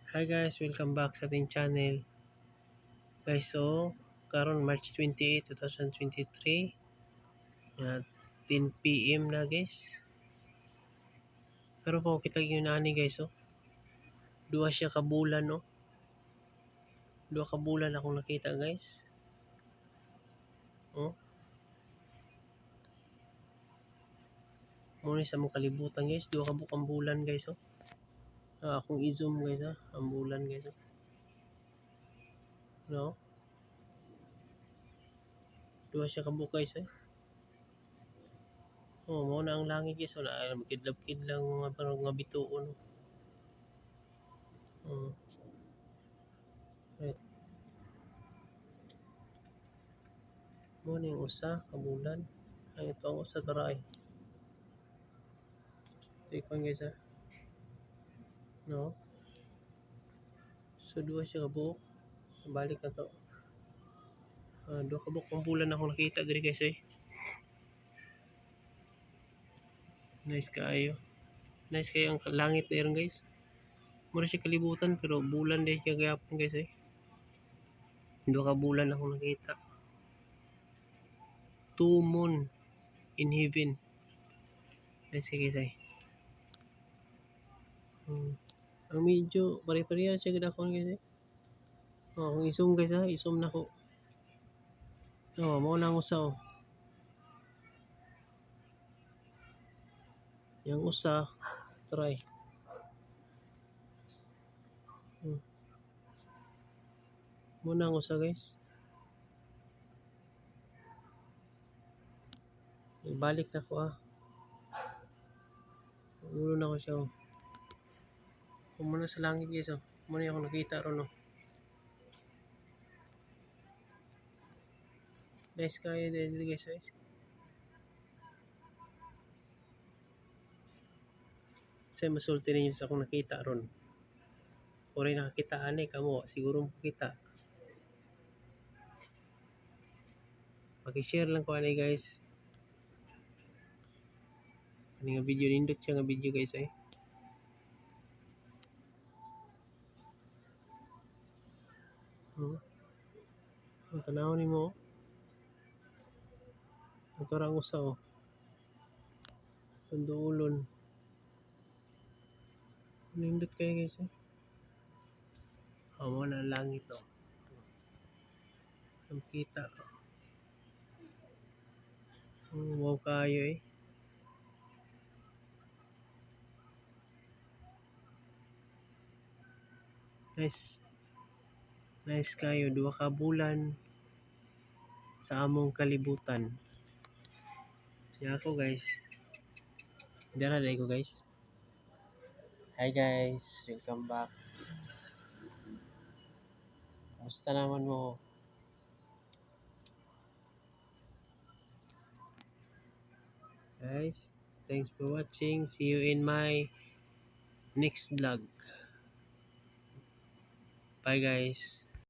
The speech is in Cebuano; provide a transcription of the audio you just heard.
Hi guys, welcome back sa ating channel. Guys, so karon March 28, 2023. Yan, 10 PM na, guys. Pero po kita gyud ani, guys, oh. Duha siya ka bulan, no. Duha ka bulan akong nakita, guys. Oh. Mao ni sa among kalibutan, guys, duha ka bukang bulan, guys, oh. Ah, akong i-zoom, guys, ah, ang bulan, guys, oh. No? Duha siya ka buok, guys, eh. Oh, mao na ang langit, guys, wala na kidlap-kidlang mga parang mga bituon. Oh. Right. Mao ni ang usa ka bulan. Ay, ito ang usa tara ay. Ito ikon, guys, ah. No? So duha siya ka buok. Balik na to. Duha ka buok ang bulan akong nakita diri, guys, eh. Nice kaayo. Nice kayo ang langit diri, guys. Mura siya kalibutan pero bulan diri siya gihapon, guys, eh. Duha ka bulan akong nakita. Two moon in heaven. Nice kay, guys, eh. Ang medyo pare-pareha siya gid ako, guys, eh. Oh, kung i-zoom, guys, ha, i-zoom na ko. Oh, mao na ang usa, oh. Yang usa, try. Mao na ang usa, guys. Ibalik na ko, ah. Ulo na ko siya, oh. Muna sa langit, guys, oh. Muna ako nakita ron, oh. Nice kayo dito, guys, guys. Sa masulti ninyo sa akong nakita ron. Uri nakakita ani kamo, siguro makita. Paki-share lang ko ani, guys. Ani nga video, nindot siya nga video, guys, eh. Ang tanaw nimo. Ito ra ang usa, oh. Tunduulon. Nindot kayo, guys, eh. Oh, mo na ang langit, oh. Ang kita. Oh, wow kayo, eh. Nice. Nice kayo, duha ka bulan sa among kalibutan. Ya ako, guys. Dara dai ko, guys. Hi guys, welcome back. Kumusta naman mo? Guys, thanks for watching. See you in my next vlog. Bye, guys.